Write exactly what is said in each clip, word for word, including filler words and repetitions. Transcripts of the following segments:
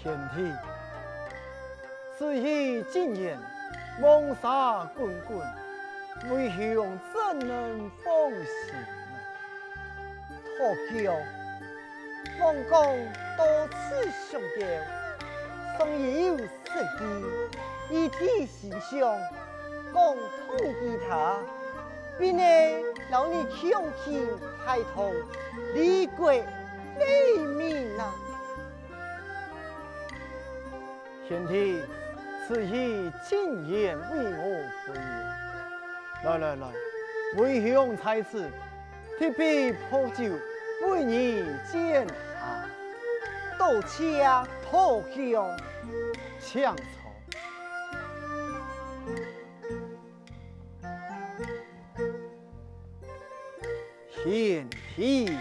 贤弟，此去進言，黃沙滾滾，為兄怎能放心啊？陶兄，王公多次相邀，常有失機，異地 心傷，講痛吉他，並愛摎你共慶大同，利國利民啊！賢弟，此去進言為我分憂。來來來，為兄在此，提杯薄酒，為你餞下。多謝陶兄。請坐。 贤弟呀！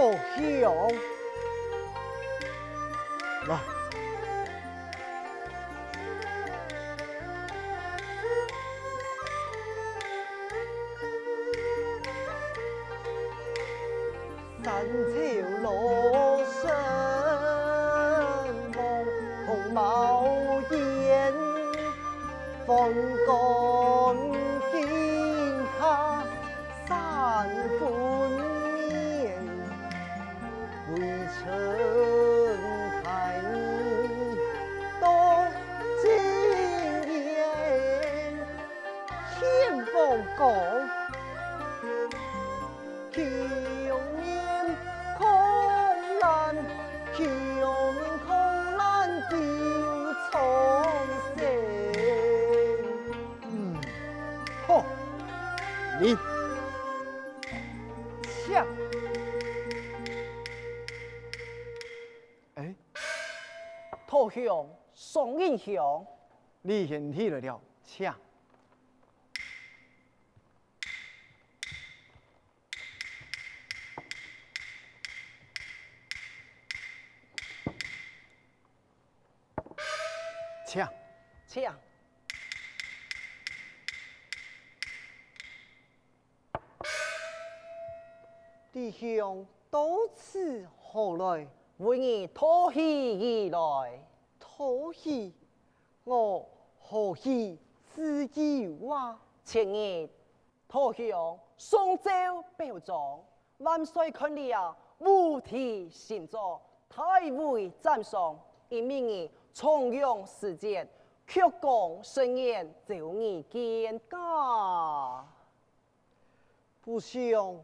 陶兄。来。 嗯，好，你。请。哎，陶兄，双人兄。李贤弟来了，请。 请。请。弟兄到此何來？为你道喜而来。道喜？我何喜之有啊？前日， 陶兄上奏表彰，萬岁看了啊，五体新作，大为赞赏，因命你重用使节，曲功盛宴，招你见驾。不想，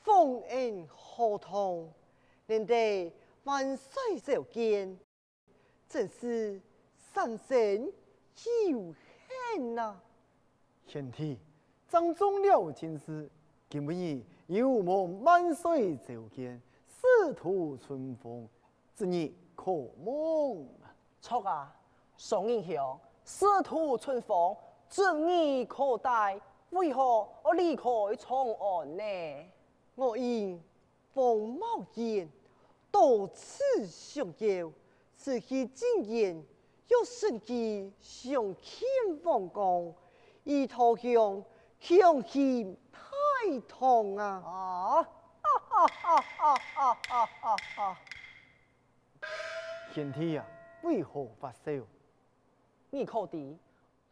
封恩浩蕩，难得万岁召见， 真是三生有幸啊！贤弟，正中了进士，今晡日有望万岁召见，使徒春風，指日可望啊！著啊，上仁兄，使徒春風，指日可待，為何愛離開長安呢？我因 黃茂源多次相邀，此去進言，欲乘機相見皇公，與陶兄共慶大同啊！啊！哈哈哈哈哈哈哈哈！賢弟啊，為何發愁？你可知，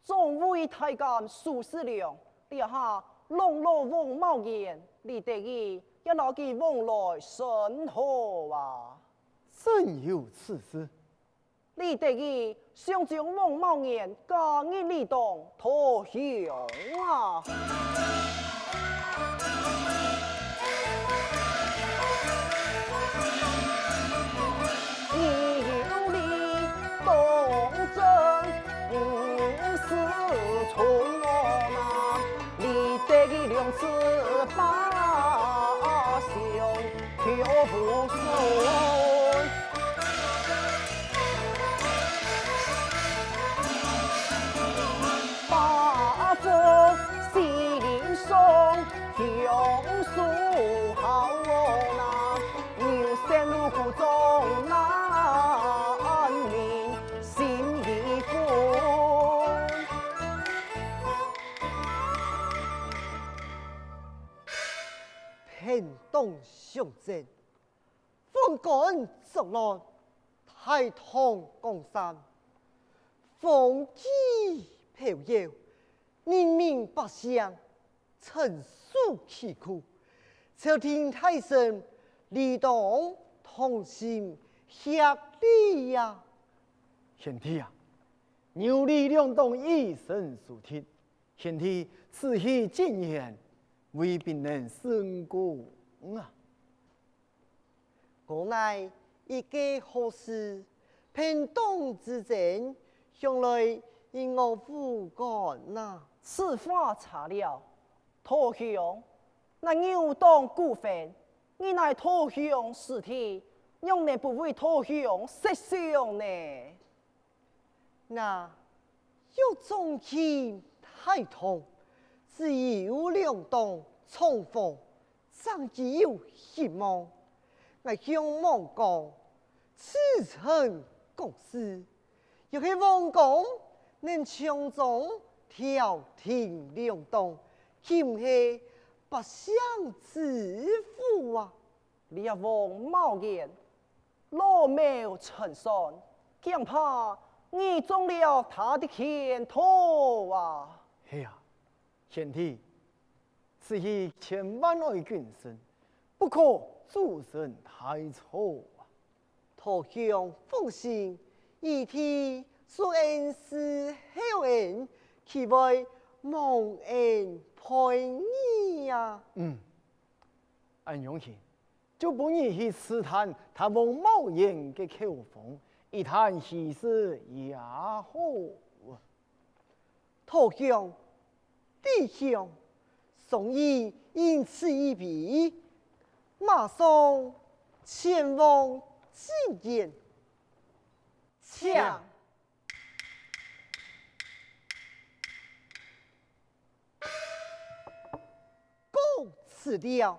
眾位太監蘇世良，這下攏老黃茂源，李德裕也摎佢往來甚好啊！真有此事？李德義想將黃茂源加入李黨投降啊！你有李黨爭，你是存亡啊！李德義兩次把 偏东相爭， 黃稈作亂，大唐江山，烽煙飄搖，人民百姓承受其苦。朝廷大臣理當同心協力呀！賢弟啊，有李兩黨以身試敵，賢弟此去進言，未必能成功啊！ 該乃一個好事，偏黨之爭，向來與我無關哪！此話差了！投降乃有黨固分，你乃投降時期，仰能不為投降設想呢？ 那，欲中興大唐，只有兩黨重逢，正至有希望。𠊎向望講，此場國事，若係皇宮能從中調停兩黨，豈毋係百姓之福啊！ 這黃茂源，老謀深算，驚怕你中了他的圈套啊！係啊，賢弟，此事千萬愛謹慎，不可造成大錯啊！投降放心，以地受恩賜後恩，豈會忘恩背義啊！嗯，恁樣去， 就分你去試探他黃茂源个口風，一探虛實也好。投降，投降，商議因此而備，馬上前往進言。請。 告辭了。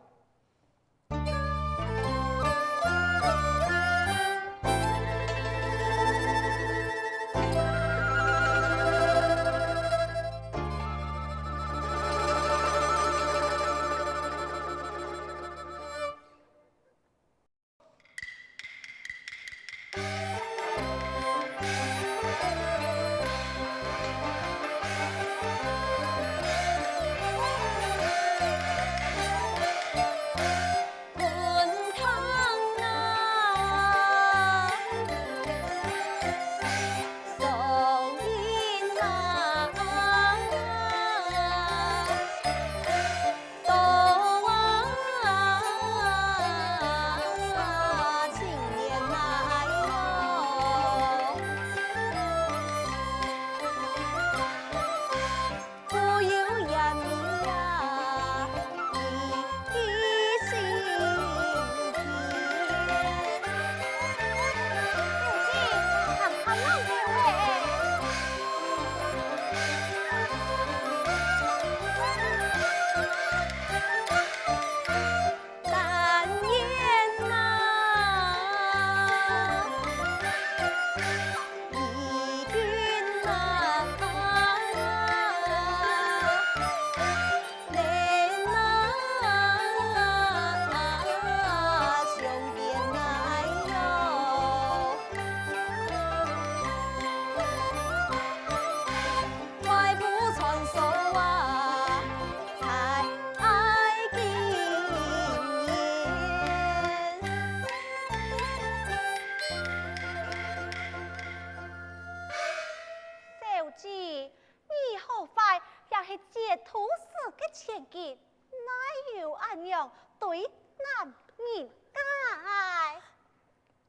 都市个千金，哪有恁樣對男人个？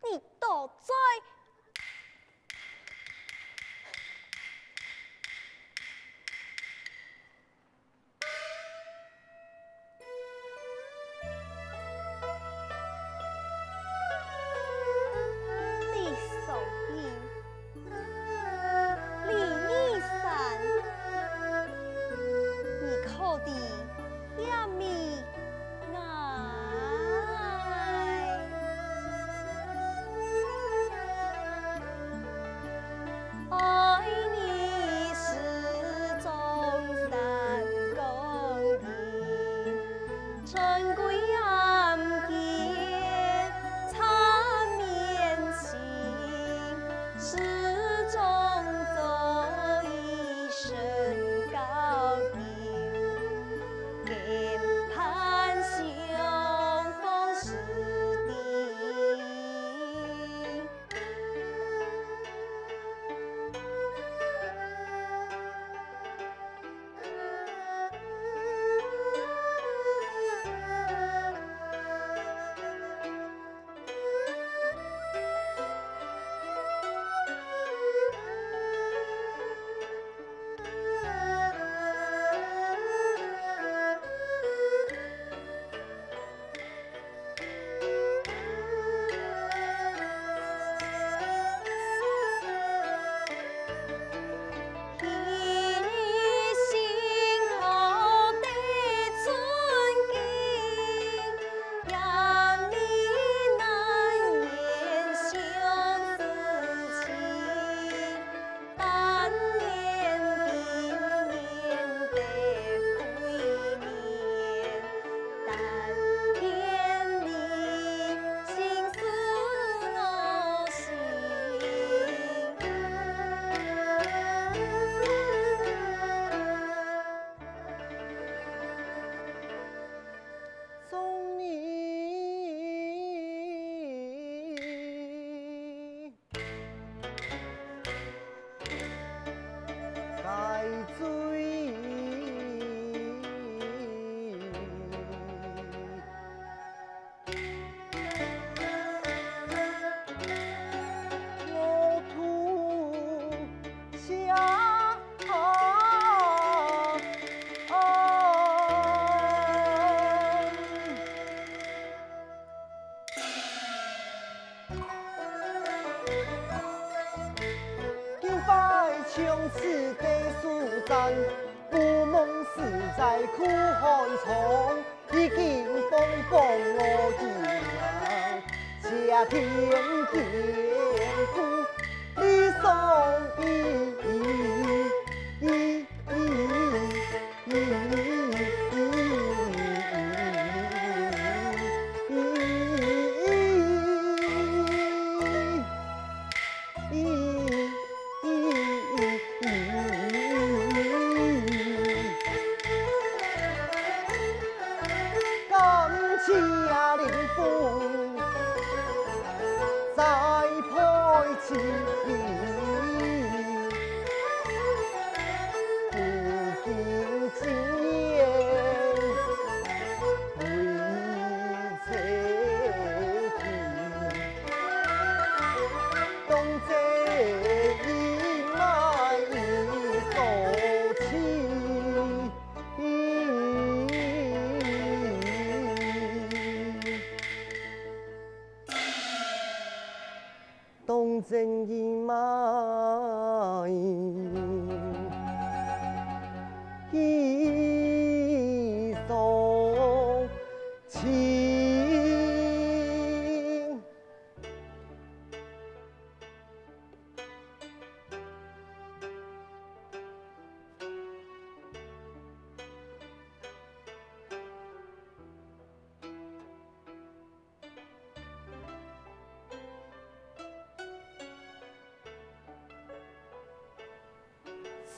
你多嘴！李商隐，李义山，你可知 也迷爱。爱你似钟山光影，春归暗间缠绵情。 始终作一声高调，更盼相逢时的。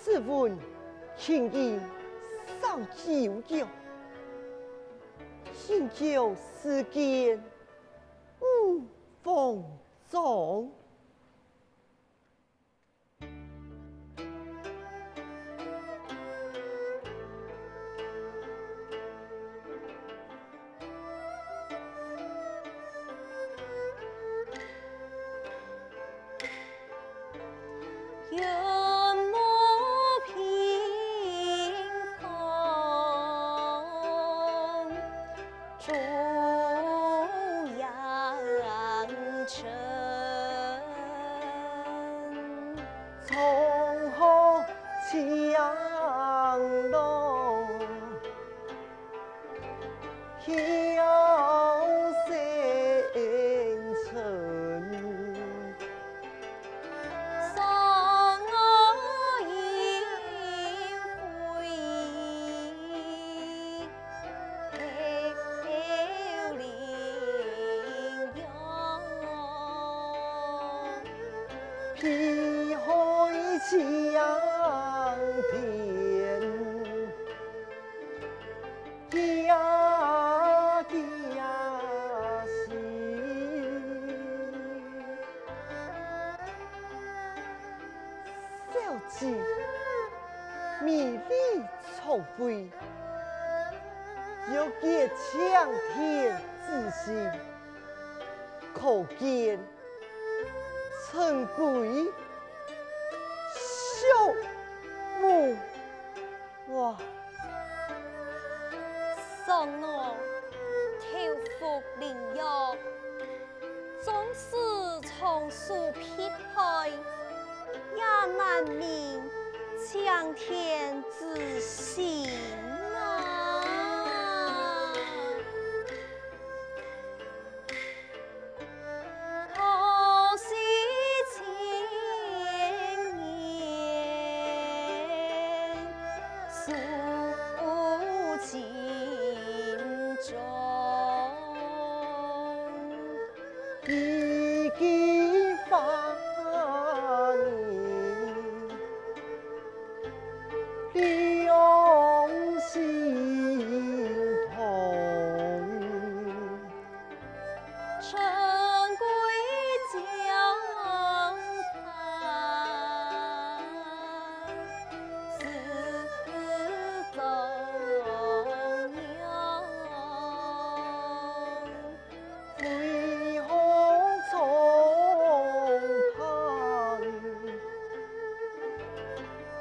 试问，卿以少酒酒，敬酒时间勿放纵。有結青天之心，可見 陳馗宿無啊。想我投服靈藥，縱使長守撇害，也難明青天之心啊。 可惜青年宿尽终，已经化为两心痛。 陈馗将他自作孽，为何重判？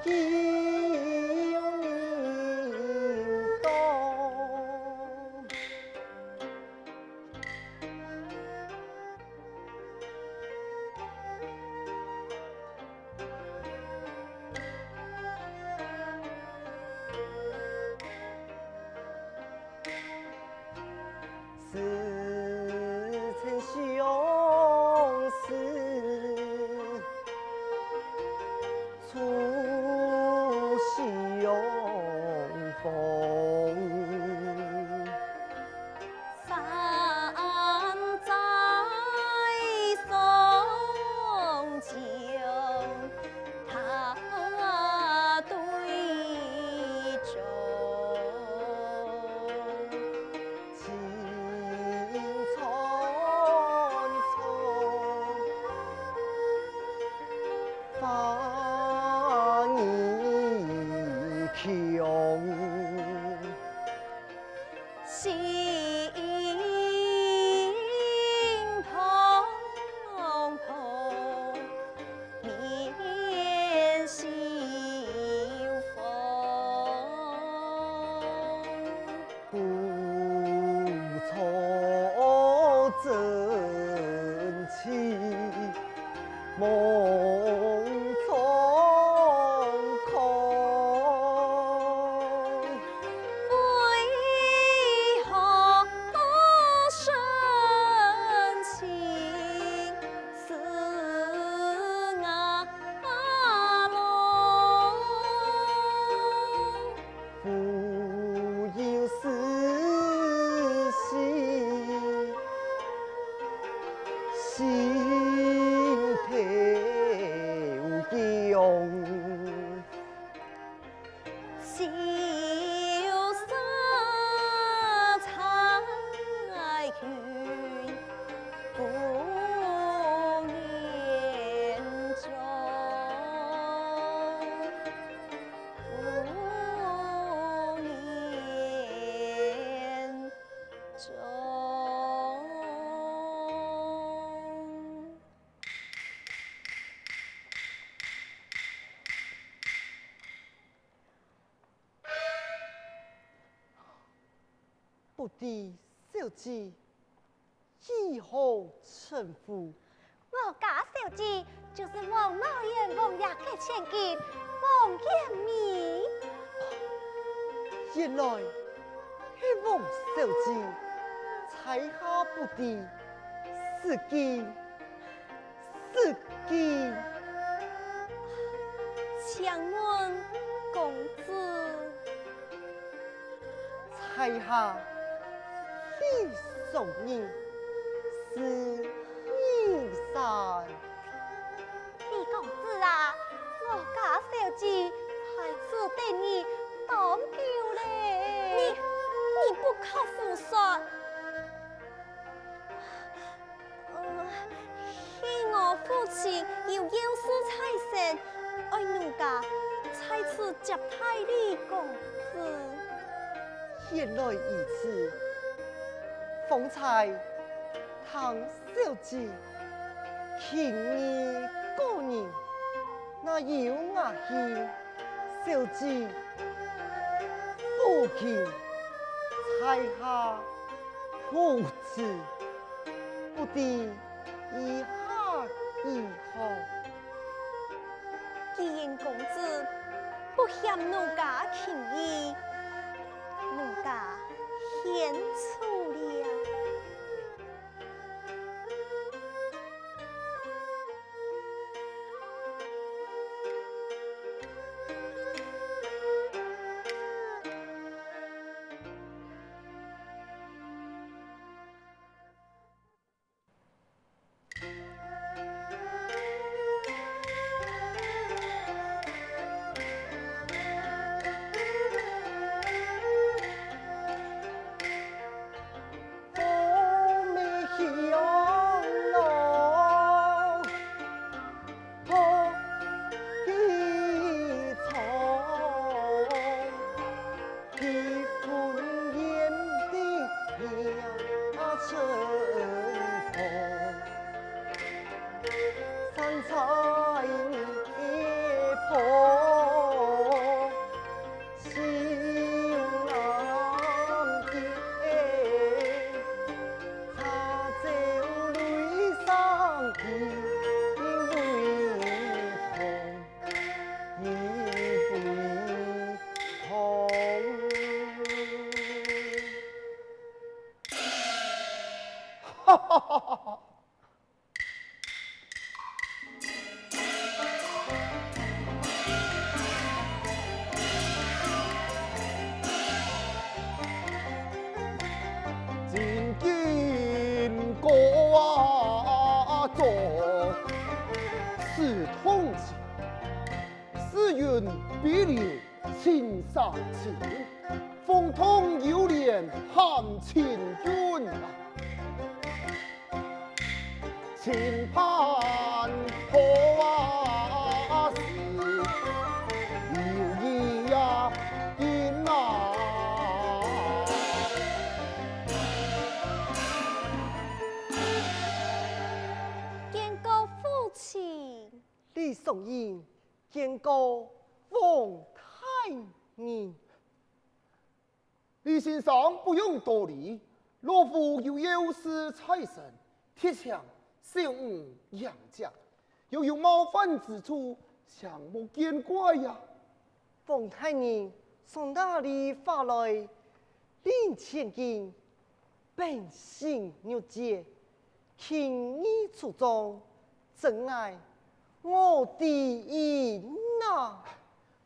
救命刀。似曾相识，初相逢。山寨松江 他对中。青草草，花儿穷。 心怦怦，面心慌。不错真情 梦中空。为何深情似呆梦？ 不由思绪心头涌。愁杀彩云 无言中，无言中。 不知小姐以何称呼？我家小姐就是王老爷王爷个千金，王燕妮。原來係王小姐，在下不知，失敬。 失敬。請問公子。在下李商人，字義山。李公子啊，我家小姐在此等你當久了。你，你不可胡說。 呃，係我父親有要事在身，愛奴家在此接待李公子。原來如此，方才聽小姐輕語過人，那有雅興小姐撫琴，在下不知，不知 意下如何？既然公子不嫌奴家輕語，奴家獻醜了。见过父亲。李商隐，见过王大人。 李先生不用多礼，老夫有要事在身，特请小女迎接。若有冒犯之处，请莫见怪呀。王大人，从哪里发来令千金，本性玉洁，琴艺出众，真乃我第一呐。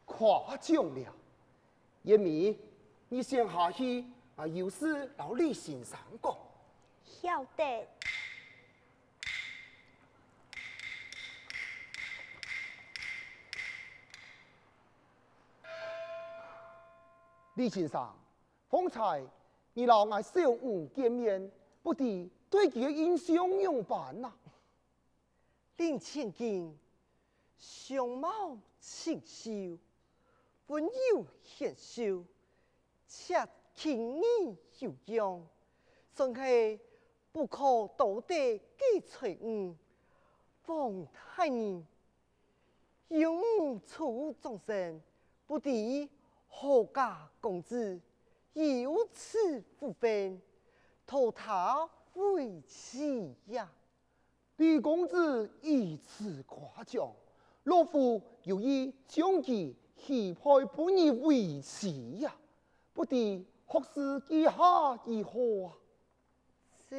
夸奖了。 月明，你先下去，啊，有事摎李先生讲。晓得。李先生，方才你摎𠊎小女见面，不知對佢个印象仰般啊？ 令千金，相貌清秀，溫柔賢淑，且琴藝有樣，算係不可多得个才女。王大人，有女初中生，不知何家公子，有此福分，討她為妻呀。 李公子如此誇獎，老夫有意將佢許配分你為妻呀，不知學士意下如何啊？這，